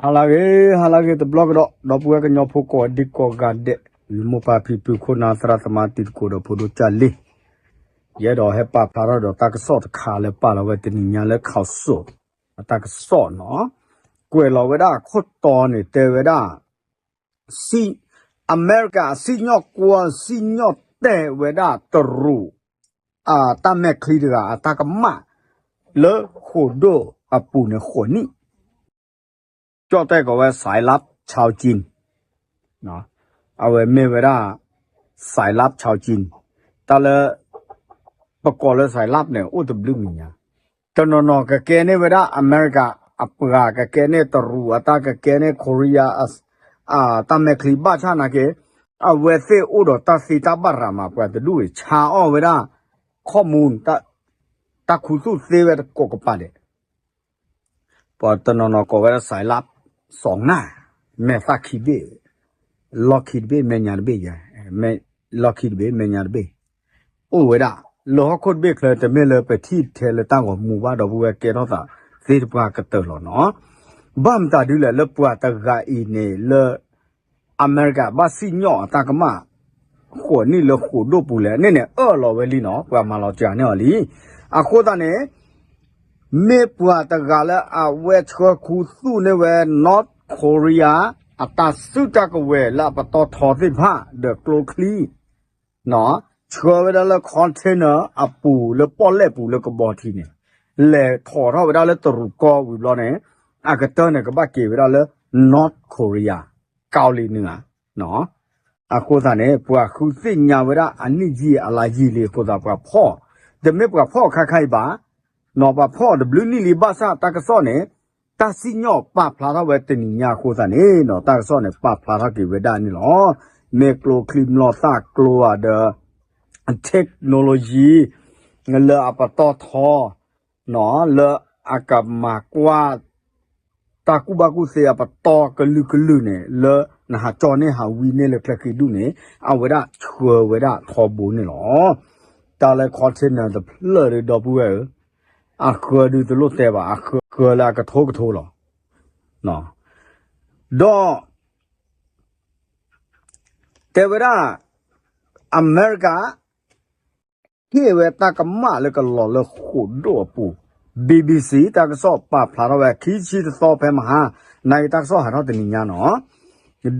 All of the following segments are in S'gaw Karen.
ဟါလၢအဂ့ၤ ဟါလၢအဂ့ၤတဘျီကဒီး ဒီပုၢ်ဝဲၢ်ကညီဖိကိးဒံကိးဂၤဒဲး ယမိၢ်ပၢ်ဖံဖုခိၣ်နၢ်သရၣ်သမါတံၤသကိးဒီးဖိဒိၣ်ကၢ်လံ, ယအဲၣ်ဒိးဟဲပာ်ဖျါထီၣ်ဒီးတၢ်ကစီၣ်တခါလၢပာ်လီၤဝဲတနံၤညါလၢ ခီၣ်စိး အတၢ်ကစီၣ်နီၤ, ကွဲးလီၤဝဲဒၣ်အခိၣ်တီန့ၣ် တဲဝဲဒၣ် အမဲရကၤအစံၣ်ညီၣ်ကွီၢ်စံၣ်ညီၣ်တဲာ်ဝဲဒၣ်တရူး အတၢ်မဲာ်ချံတဂၤအတၢ်ကမၣ် လၢဃိာ်ဒိၣ်အပူၤန့ၣ်ဃိးနံၣ်, ကၠီၣ်တဲၣ်ကိးဝဲ စဲးလပ် ဆၣ်ကၠံၣ် အဝဲမ့ၢ်ဝဲဒၣ် စဲးလပ် ဆၣ်ကၠံၣ်, တၢ်လၢ ပကိးလၢ စဲးလပ် န့ၣ် အိၣ်တဘျုးမံၤညါ, တနီၤနီၤကကဲန့ၢ်ဝဲဒၣ်အမဲရကၤအပှၤ ကကဲန့ၢ်တရူးအတၢ် ကကဲန့ၢ် Korea အတၢ်မဲာ်ချံဘၣ်ဆၣ်နာ်က့ အဝဲသ့ၣ်အိၣ်ဒီးတၢ်သ့တၢ်ဘၣ်ရၤမး ပှၤတဒူၣ်အံၤ ဆါအီၣ်ဝဲဒၣ် ခိၣ်မူ တၢ်ခူသူၣ်သ့ဝဲတကိးကပၤဒဲး ပှၤတနီၤနီၤကိးဝဲဒၣ် စဲးလပ် စီၤနၢ် မဲာ်သၣ်ခံဘ့ၣ်, လီၢ်ခံတဘ့ၣ် မဲာ်ညါတဘ့ၣ်ယဲ, လီၢ်ခံတဘ့ၣ် မဲာ်ညါတဘ့ၣ်, အိၣ်ဝဲဒၣ် လၢဟီၣ်ခိၣ်တဘ့ၣ်ချၢ တမ့ၢ်လၢပထံၣ်ထဲလၢတၢ်ဂီၤမူဘၣ် ဒီပုၢ်ဝဲၢ်ကဲထီၣ်သးသ့တပှၢ်ကတၢၢ်လီၤနီၤ, ဘၣ်မတၤဒုလဲၣ် လၢပှၤတဂၤအံၤန့ၣ် လၢ အမဲရကၤဘၣ်စံၣ်ညီၣ်အတၢ်ကမၣ် ဃိးနံၣ်လၢဃိာ်ဒိၣ်ပူၤလဲၣ်န့ၣ်န့ၣ် အၢၣ်လီၤဝဲလံနီၤ, ပှၤမၤလီၤစှၤန့ၢ်အီၤလံ, အဃိသတးန့ၣ် မ့ၢ်ပှၤတဂၤလၢအဝဲဆှၢခူသူၣ်န့ၢ်ဝဲ North Korea အတၢ်စုတၢ်ကဝဲၤလၢအပတီၢ်ထီသ့ၣ်တဖၣ် ဒီးကျိချံ ဆှၢဝဲဒၣ်လၢ container အပူၤလၢပီၣ်လဲၣ်ပူၤလၢကဘီထံန့ၣ်, လဲၤထီၣ်ထီၣ်ဝဲဒၣ်လၢတရူးကီၢ်ဝံၤဘျီန့ၣ် အကတၢၢ်န့ၣ် ကဘၣ်က့ၤဝဲဒၣ်လၢ North Korea ကီၤလံၤနုၤဧါ, အဃိသတးန့ၣ် ပှၤဃုသ့ၣ်ညါဝဲဒၣ်အနံၣ်ယံာ်အလါယံာ်လံအဃိသတး ပှၤဖီၣ်, တမ့ၢ်ပှၤဖီၣ်ခါခါအံၤဘၣ်, နီၤ ပှၤဖီၣ်တဘျုးနံၣ်လံဘၣ်ဆၣ်တၢ်ကစီၣ်န့ၣ် တၢ်စံၣ်ညီၣ်ပာ်ဖျါထီၣ်ဝဲတနံၤညါအဃိသတးန့ၣ်နီၤ တၢ်ကစီၣ်န့ၣ် ပာ်ဖျါထီၣ်က့ၤဝဲဒၣ်န့ၣ်လီၤ. မ့ၢ်ကျိချံမျိာ်သၣ်ကျိဧါဒီး technology လၢအပတီၢ်ထီ လၢအကမၤကွၢ် တၢ်ကူၣ်ဘၣ်ကူၣ်သ့အပတီၢ်ကလုာ်ကလုာ်န့ၣ် လၢနဟးကၠီန့ၢ်ဟးဝံန့ၢ်လၢချၢခံဒူၣ်န့ၣ် အဝဲဒၣ်ဆှၢဝဲဒၣ်ထီဘိန့ၣ်လီၤ. တၢ်လၢ container တဖျၢၣ်ဒီး ဒီပုၢ်ဝဲၢ်ဧၢ, အဃၢဒုးတလိၣ်တဲဘၣ်, အဃၢလၢအကထိကထိလီၤ. ဒီး တဲဝဲဒၣ် အမဲရကၤ ဟ့ၣ်ဝဲတၢ်ကမၣ်လၢကလီၤလၢ ဃိာ်ဒိၣ်အပူၤ, BBC တၢ်ကစီၣ်ပာ်ဖျါထီၣ်ဝဲ ခံဆံတသီဖဲမဟါ, နာ်က့တၢ်ကစီၣ်ဟးထီၣ်တနံၤညါနီၤ, ဒီး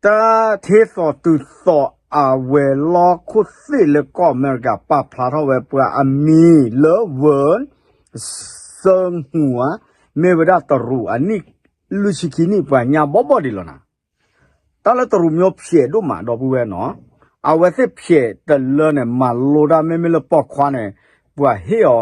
တၢ်ထ့သိးတုၤသိးအဝဲၤလီၢ်ခိၣ်သ့ၣ်လၢကီၢ်အမဲရကၤ ပာ်ဖျါထီၣ်ဝဲပှၤအမံၤလၢ ဝၢၢ် စၢငူဧါ, မ့ၢ်ဝဲဒၣ်တရူးအနံၣ်လွံၢ်ဆံခံနံၣ် ပှၤညါဘီဘီဒံးလီၤနၤ. တၢ်လၢတရူးမျိၤဖျဲးဒိၣ်မး ဒီပုၢ်ဝဲၢ်နီၤ, အဝဲသ့ၣ်ဖျဲးတလၢန့ၣ် မၤလိတၢ် မ့မ့ၢ်လၢပိာ်ခွါန့ၣ် ပှၤဟ့ၣ်အီၤ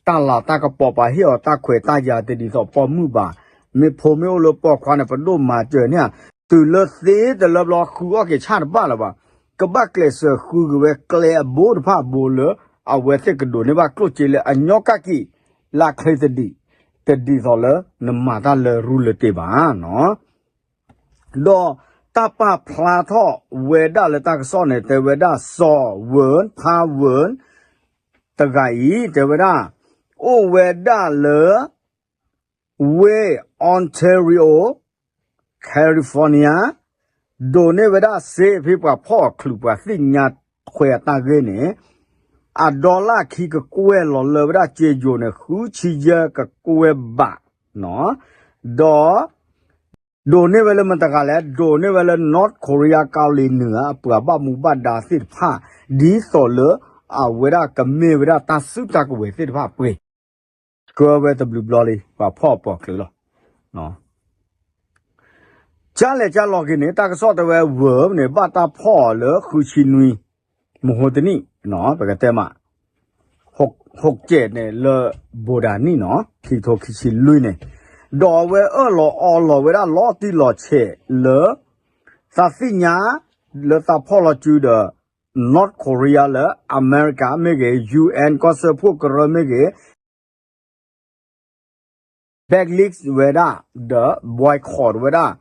တၢ်လၤတၢ်ကပီၤ ပှၤဟ့ၣ်အီၤတၢ်ခွဲးတၢ်ယာ်တဒ်သိးပိာ်မုၣ်ဘၣ်, မ့ၢ်ဖိမ့ၢ်အိၣ်လၢပိာ်ခွါန့ၣ် ပဒိၣ်မၤစၢၤန့ၣ်ဧါ, တုၤလၢသ့တလၢဘျီ ဃုအီၣ်က့ၤဆၣ်တဘၣ်လၢၤဘၣ်, ကဘၣ်ကျဲးစၢးဃုက့ၤဝဲကျဲအဘိတဖၣ်အဘိလၢ အဝဲသ့ၣ်ကဒိးန့ၢ်ဘၣ်ကျိၣ်စ့လၢအညီကၣ်က့ၤ လၢအချ့သဒံး, တဒ်သိးလၢနမၤတၢ်လၢရူလၢတ့ဘၣ်နီၤ. ဒီးတၢ်ပာ်ဖျါထီၣ်ဝဲဒၣ်လၢတၢ်ကစီၣ်န့ၣ် တဲဝဲဒၣ်စီၤဝၢၢ် ဖါဝၢၢ် တဂၤအံၤ တဲဝဲဒၣ် အိၣ်ဝဲဒၣ်လၢ ဝ့ၢ် Ontario California ဒိးန့ၢ်ဝဲဒၣ်စ့ဖဲပှၤဖီၣ်အီၤချုး ပှၤသ့ၣ်ညါထွဲအတၢ်ဂ့ၢ်န့ၣ် အဒီလၣ်ခံကကွဲၢ်လီၤလၢဝဲဒၣ်စ့ယိၤန့ၣ် ဃုဆံယဲၢ်ကကွဲၢ်ဘးနီၤ, ဒီး ဒိးန့ၢ်ဝဲလၢမတၤတဂၤလဲၣ်, ဒိးန့ၢ်ဝဲလၢ North Korea ကီၤလံၤနုၤ အပှၤဘၣ်မူဘၣ်ဒါသ့ၣ်တဖၣ် ဒ်သိးလၢအဝဲဒၣ်ကမ့ၢ်ဝဲဒၣ်တၢ်စုတၢ်ကဝဲၤသ့ၣ်တဖၣ်ပှ့ၤ ဆှၢဝဲတဘျုးဘျီလံ ပှၤဖီၣ်အီၤပိာ်ချုးလီၤ. ကၠါလဲၤကၠါလီၤက့ၤန့ၣ် တၢ်ကစီၣ်တဲဝဲ ဝၢၢ်န့ၣ် ဘၣ်တၢ်ဖီၣ်အီၤလၢဃုဆံနွံ မဟိတနံၣ် ပကတဲမး ဟိးကဲးန့ၣ်လၢ ဘိးဒၣ်နံၣ်နီၤ ခံကထိခံဆံလွံၢ်န့ၣ်, ဒီးအဝဲအၢၣ်လီၤအီလီၤဝဲဒၣ်လီၤတံၢ်လီၤဆဲးလၢ သးသ့ၣ်ညါ လၢသးဖီၣ်လီၤစုဒီး North Korea လၢအမဲရကၤမ့ၢ်ဂ့ၤ ယူၣ်အၣ် ကီၢ်စၢဖှိၣ်ကရၢမ့ၢ်ဂ့ၤ blacklist ဝဲဒၣ် ဒီး boycott ဝဲဒၣ်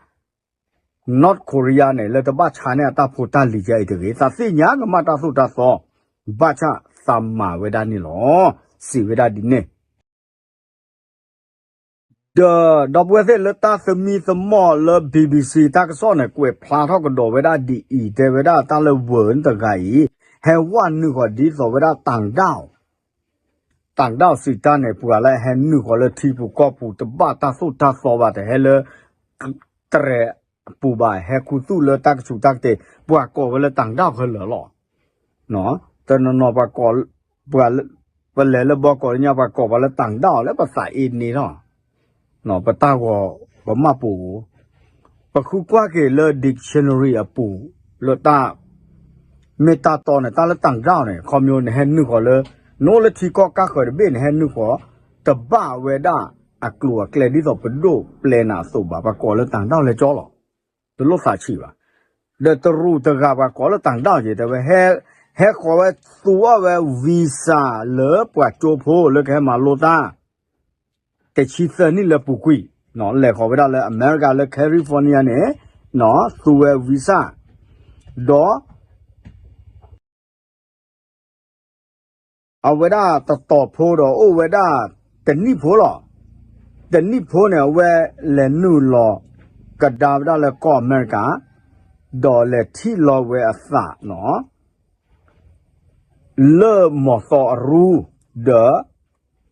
North Korea န့ၣ် လၢတဘၣ်ဆါန့ၢ်အတၢ်ဖိတၢ်လံၤဒ်အံၤတဂ့ၤ, သးသ့ၣ်ညါကမၣ်တၢ်သိၣ်တၢ်သီ ဘၣ်ဆၣ်သးမၤဝဲဒၣ်န့ၣ်လီၤ. စံးဝဲဒၣ်ဒ်န့ၣ် ဒီး ဒီပုၢ်ဝဲၢ်သ့ၣ်လၢတၢ်သမံသမိးလၢ BBC တၢ်ကစီၣ်န့ၣ် ကွဲးဖျါထီၣ်ကဒီးဝဲဒၣ်ဒ်အံၤ တဲဝဲဒၣ်တၢ်လၢဝၢတဂၤအံၤ ဟဲဝဲနုာ်ဃီၤဒ်သိးဝဲဒၣ်တၢ်ဒၣ် တၢ်ဒၣ်စံးတၢ်န့ၣ် ပှၤလၢဟဲနုာ်ဃီၤလၢထံပူၤကီၢ်ပူၤ တဘၣ်တၢ်သိၣ်တၢ်သီဘၣ် တဟဲလၢ တရဲၣ်အပူၤဘၣ် ဟဲခူသူၣ်လၢတၢ်ကဆူးတၢ်ကတ့ၤ ပှၤကိးဝဲလၢတၢ်ဒၣ်ခဲလၢာ်လီၤ. တနီၤနီၤပှၤကိး ပှၤ ပလဲၤလၢဘီကိးညါ ပှၤကိးပှၤလၢတၢ်ဒၣ်အီၤလၢပသးအ့န့ၣ်လီၤ. ပတၢ်ဂီၤပမၢ်ပူၤ ပဃုကွၢ်က့ၤလၢ dictionary အပူၤ လၢတၢ် မ့ၢ်တၢ်တီန့ၣ် တၢ်လၢတၢ်ဒၣ်န့ၣ် ခီဖျိနဟဲနုာ်ဃီၤလၢ နအိၣ်လၢထံကီၢ်ကၢ်ဃၢၤတဘ့ၣ်န့ၣ် ဟဲနုာ်ဃီၤ တဘၣ်ဝဲဒၣ်အကျိၤအကျဲဒ်သိးပဒိၣ်ပျဲနၤအသိးဘၣ် ပှၤကိးလၢတၢ်ဒၣ်လဲကၠီလီၤ. တလိၣ်သးဆံးဘၣ်. ဒီးတရူးတဂၤပှၤကိးလၢတၢ်ဒၣ်က့ၤ တဲဝဲ ဟဲဃီၤဝဲသူအီၣ်ဝဲ visa လၢပှၤကၠိဖိလၢကဟဲမၤလိတၢ် တဆံသၢနံၣ်လၢပူၤကွံာ် လဲၤဃီၤဝဲဒၣ်လၢအမဲရကၤလၢ California န့ၣ် သူဝဲ visa ဒီး အဝဲဒၣ်တတီၤဖိဒီးအိၣ်ဝဲဒၣ်တနံၣ်ဖိလီၤ. တနံၣ်ဖိန့ၣ် အဝဲလဲၤနုာ်လီၤကဒါဝဲဒၣ်လၢကီၢ်အမဲရကၤ ဒီးလဲၤထံၣ်လီၤဝဲအသးနီၤ လၢမီၤသီအရူ ဒီး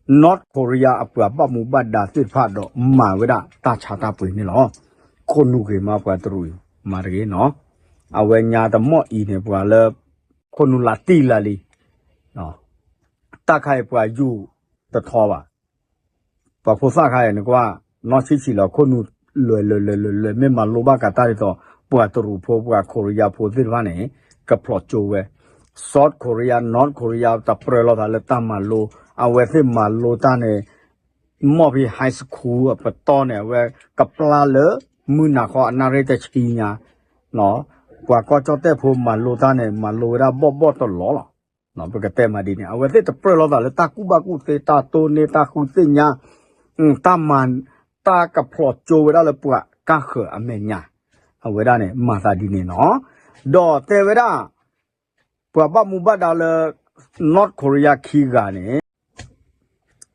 North Korea အပှၤဘၣ်မူဘၣ်ဒါသ့ၣ်တဖၣ်ဒီးမၤဝဲဒၣ်တၢ်ဆါတၢ်ပှ့ၤန့ၣ်လီၤ. ခိၣ်နူာ်ဂ့ၤမးပှၤတရူးအံၤ မၤတဂ့ၤနီၤ အဝဲညါတမီၢ်အံၤန့ၣ် ပှၤလၢ ခိၣ်နူာ်လၢတံၢ်လၢလံ တၢ်ခါအံၤပှၤယူၤတထီဘၣ် ပှၤဖိသၣ်ခါအံၤန့ၣ်ကွၢ် နီၢ်ဆံးဆံးလီၤ ခိၣ်နူာ်လွဲၤလွဲၤလွဲၤလွဲၤလွဲၤ မ့ၢ်မၤလိဘၣ်ကးတၢ်ဒ်သိး ပှၤတရူးဖိ ပှၤ Korea ဖိသ့ၣ်တဖၣ်န့ၣ် ကဖျိးကၠိဝဲ South Korea North Korea တပြၢလိာ်သးလၢတၢ်မၤလိ အဝဲသ့ၣ်မၤလိတၢ်န့ၣ် မီၢ်ဖဲ high school အပတီၢ်န့ၣ် အဝဲကပျၢ်လၢ မုၢ်နၤခီအနၣ်ရံၣ်တဆံညါ ပှၤကီၢ်ကၠီၣ်တဲၣ်ဖိမၤလိတၢ်န့ၣ် မၤလိဝဲဒၣ်ဘီၣ်ဘီၣ်တလီၤလီၤ. ပကတဲမးဒ်န့ၣ် အဝဲသ့ၣ်တပြၢလိာ်သးလၢတၢ်ကူၣ်ဘၣ်ကူၣ်သ့ တၢ်တိၢ်န့ၢ် တၢ်ဃုသ့ၣ်ညါ တၢ်မၤ တၢ်ကဖျိးကၠိဝဲဒၣ်လၢပှၤကၢ်ဃၢၤအမဲာ်ညါ အဝဲဒၣ်န့ၣ် မၤသးဒ်န့ၣ်နီၤ ဒီးတဲဝဲဒၣ် ပှၤဘၣ်မူဘၣ်ဒါလၢ North Korea ခံဂၤန့ၣ်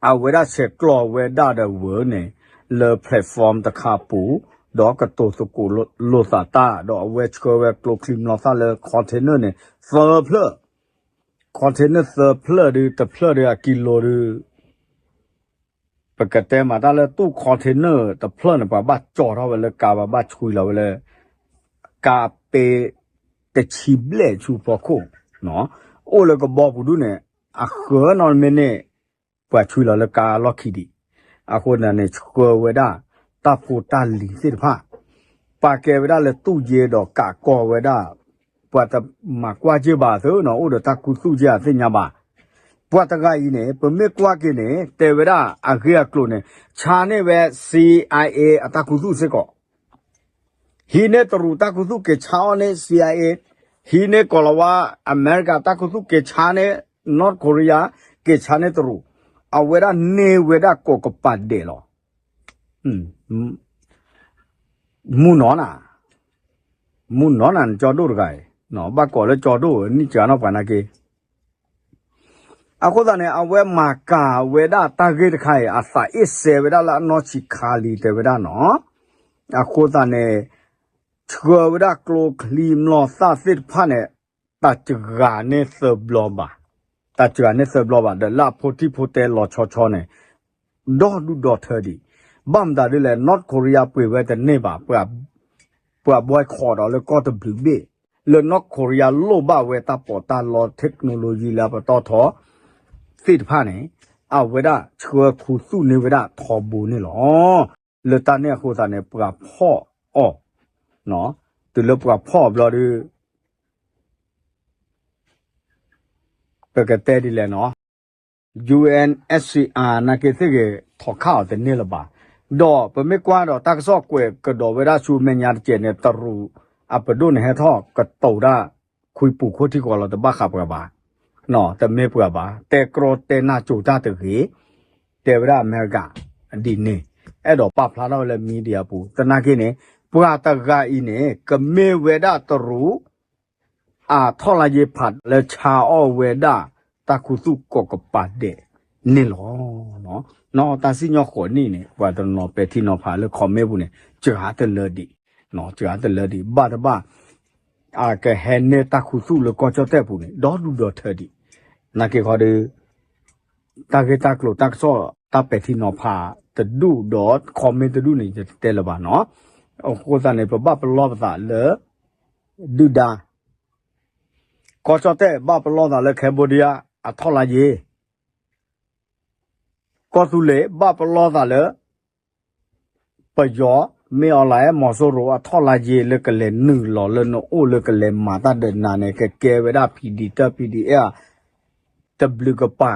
အဝဲဒၣ်ဆဲးကျိးဝဲဒၣ်ဒီးဝၢန့ၣ် လၢ platform တခါပူၤ ဒီးကတိၤသကိးလိာ်သးတၢ် ဒီးအဝဲဆှၢဝဲကျိချံမျိာ်သၣ်လၢ container န့ၣ် သၢဖျၢၣ် container သၢဖျၢၣ်ဒု တဖျၢၣ်ဒုအကံလိဒု ပကတဲမးတၢ်လၢတူၢ် container တဖျၢၣ်န့ၣ် ပှၤဘၣ်ကၠီထီၣ်ဝဲလၢကါ ပှၤဘၣ်ဆွံလီၤဝဲလၢ ကါပ့ တဆံဘျဲၣ်ဆူဖီခိၣ် အိၣ်လၢကဘီပူၤဒုန့ၣ် အဃၢၤနီတမံၤန့ၣ် ပှၤဆွံလီၤလၢကါလီၢ်ခံဒံး အဃိသတးန့ၣ် ဆှၢဝဲဒၣ် တၢ်ဖိတၢ်လံၤသ့ၣ်တဖၣ် ပာ်ကဲဝဲဒၣ်လၢတူၢ်ယ့ဒီးကးကီဝဲဒၣ် ပှၤတမၤကွၢ်က့ၢ်ဘၣ်သ့နီၤ အိၣ်ဒီးတၢ်ခူသူၣ်က့ၢ်အသ့ၣ်ညါဘၣ် ပှၤတဂၤအံၤန့ၣ် ပမ့ၢ်ကွၢ်က့ၤန့ၣ် တဲဝဲဒၣ်အဂ့ၢ်အကျိၤန့ၣ် ဆါန့ၢ်ဝဲ CIA အတၢ်ခူသူၣ်စ့ၢ်ကီး ဟံးန့ၢ်တရူးတၢ်ခူသူၣ်က့ၤဆါအီၤန့ၢ် CIA ဟံးန့ၢ်ကီၤလၤဝါ အမဲရကၤတၢ်ခူသူၣ်က့ၤဆါန့ၢ် North Korea က့ၤဆါန့ၢ်တရူး အဝဲဒၣ်န့ၢ်ဝဲဒၣ်ကိးကပၤဒဲးလီၤ မူနီၢ်နၤ, မူနီၢ်နၤ နကၠီဒိၣ်တဂၤအံၤ, ဘၣ်ကိးလၢကၠီဒိၣ် နံၣ်စှၤနီၢ်ပှၤနာ်က့ အဃိသတးန့ၣ် အဝဲမၤကၤဝဲဒၣ်တၢ်ဂ့ၢ်တခါအံၤ အသးအ့ၣ်စဲဝဲဒၣ်လၢအနီၢ်ဆံးခါလံ တဲဝဲဒၣ်နီၤ, အဃိသတးန့ၣ် ဆှၢဝဲဒၣ်ကျိချံမျိာ်သၣ်သ့ၣ်တဖၣ်န့ၣ် တၢ်စှၤန့ၢ်သၢဘျီဘၣ်, တၢ်စှၤန့ၢ်သၢဘျီဘၣ် ဒီးလၢအဖိထံၣ်ဖိတဲလီၤဆီဆီန့ၣ် ဒီဒူၣ်ဒီထၢဒံး, ဘၣ်မတၤဒ်လဲၣ် North Korea ပှ့ၤဝဲတန့ၢ်ဘၣ်, ပှၤ boycott ဒီးလၢကီၢ်တဘျုးဘ့ၣ်, လၢ North Korea လိၣ်ဘၣ်ဝဲတၢ်ပီးတၢ်လီ technology လၢအပတီၢ်ထီ သ့ၣ်တဖၣ်န့ၣ် အဝဲဒၣ်ဆှၢခူသူၣ်န့ၢ်ဝဲဒၣ်ထီဘိန့ၣ်လီၤ. လၢတၢ်န့ၣ်အဃိသတးန့ၣ် ပှၤဖီၣ်အီၤ, တုၤလၢပှၤဖီၣ်အီၤဘျီဒီး ပကတဲဒ်လဲၣ်နီၤ, UNSCR နာ်က့သ့ၣ်ဂ့ၤ ထီၣ်ခးအီၤတန့ၢ်လၢၤဘၣ်, ဒီးပမ့ၢ်ကွၢ်ဒီးတၢ်ကစီၣ်ကွဲးကဒီးဝဲဒၣ်ဆူမဲာ်ညါတစဲးန့ၣ် တရူးအပဒိၣ်န့ၣ်ဟဲထီၣ်ကတိၤတၢ် ခွံပူၤခိၣ်ထံကီၢ်လီၤ တဘၣ်ဃးပှၤဘၣ်, တမ့ၢ်ပှၤဘၣ်, တဲကြီတဲနၢ်ကၠိၤတၢ်တဂ့ၤ, တဲဝဲဒၣ်အမဲရကၤ ဒ်န့ၣ်, အဲၣ်ဒိးပာ်ဖျါထီၣ်ဝဲလၢ media ပူၤ, သနာ်က့န့ၣ် ပှၤတဂၤအံၤန့ၣ် ကမ့ၢ်ဝဲဒၣ်တရူး အထီၣ်လါယ့ဖးလၢဆါအီၣ်ဝဲဒၣ် တၢ်ခူသူၣ်ကိးကပၤဒဲး န့ၣ်လီၤ. နီၢ်တၢ်စံၣ်ညီၣ်ဃိးနံၣ်န့ၣ် ပှၤတနီၤပဲာ်ထံနီၤဖးလၢ comment ပူၤန့ၣ် စှၤတလၢဒံး, စှၤတလၢဒံး ဘၣ်တဘၣ် အကဟဲနဲၣ်တၢ်ခူသူၣ်လၢကီၢ်ကၠီၣ်တဲၣ်ပူၤန့ၣ် ဒီဒူၣ်ဒီထၢဒံး. နာ်က့ခီဒီး တၢ်ဂ့ၢ်တၢ်ကျိၤတၢ်ကစီၣ်တၢ်ပဲာ်ထံနီၤဖးတဒူၣ်ဒီး comment တဒူၣ်န့ၣ် ယတတဲလၢၤဘၣ်နီၤ. အဃိသတးန့ၣ် ပဘၣ်ပလီၢ်ပသးလၢ ဒုၣ်ဒါ ကီၢ်ကၠီၣ်တဲၣ်ဘၣ်ပလီၢ်သးလၢ Cambodia အထီၣ်လါယ့ၤ, ကီၢ်သူလ့ၤဘၣ်ပလီၢ်သးလၢ ပယီၤ မ့ၢ်အီၤလၢ မီၤစိရိၤအထီၣ်လါယ့ၤလၢကလဲၤနုာ်လီၤလၢနအိၣ် လၢကလဲၤမၤတၢ်ဒီးနၤန့ၣ် ကကဲဝဲဒၣ် PDF တၢ် PDF တဘျုးကပၤ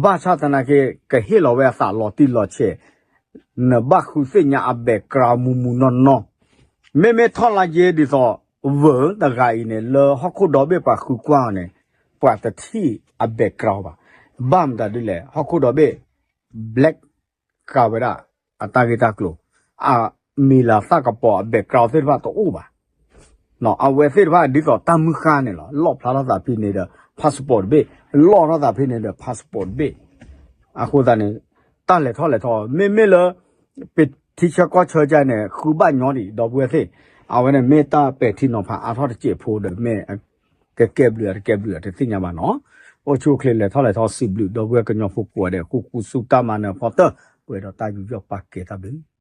ဘၣ်ဆၣ်သနာ်က့ ကဟ့ၣ်လီၤဝဲအသးလီၤတံၢ်လီၤဆဲး, နဘၣ်ဃုသ့ၣ်ညါအ background မူမူနီၢ်နီၢ်, မ့မ့ၢ်ထီၣ်လါယ့ၤဒ်သိး ဝၢတဂၤအံၤန့ၣ် လၢဟီၣ်ခိၣ်ဒီဘ့ၣ်ပှၤဃုကွၢ်အီၤန့ၣ် ပှၤတထံၣ်အ background ဘၣ်. ဘၣ်မတၤဒ်လဲၣ် ဟီၣ်ခိၣ်ဒီဘ့ၣ် black ဃာ်ဝဲဒၣ် အတၢ်ဂ့ၢ်တၢ်ကျိၤ, အမံၤလၤသၣ်ကပီၤအ background သ့ၣ်တဖၣ်တအိၣ်ဘၣ်. အဝဲသ့ၣ်တဖၣ်ဒ်သိးတၢ်မုၢ်ဃၢ်န့ၣ်လီၤ. လီၣ်ဖျါထီၣ်သးဖဲန့ၣ်ဒီး passport တဘ့ၣ်, လီၣ်ထီၣ်သးဖဲန့ၣ်ဒီး passport တဘ့ၣ်. အဃိသတးန့ၣ် တၢ်လဲၤထီၣ်လဲၤထီ မ့မ့ၢ်လၢ ပထံဆၢကီၢ်ဆၢကန့ၣ် ဃုဘၣ်ညီဒံး ဒီပုၢ်ဝဲၢ်သ့ၣ်, အဝဲန့ၣ်မ့ၢ်တၢ်ပဲာ်ထံနီၤဖးအါထီၣ်တစဲးဖိဒီး မ့ၢ်ကကဲဘျုးတကဲဘျုးတသ့ၣ်ညါဘၣ်နီၤ. အိၣ်ဆူၣ်အိၣ်ချ့လဲၤထီၣ်လဲၤထီ စံးဘျုးဒီပုၢ်ဝဲၢ်ကညီဖိကိးဂၤဒဲး ဃူဃူဆူတၢ်မၤနၢၤဖီတၢၢ် ပှဲၤဒီးတၢ်ယူးယီၣ်ပာ်ကဲတၢ်ဘျုး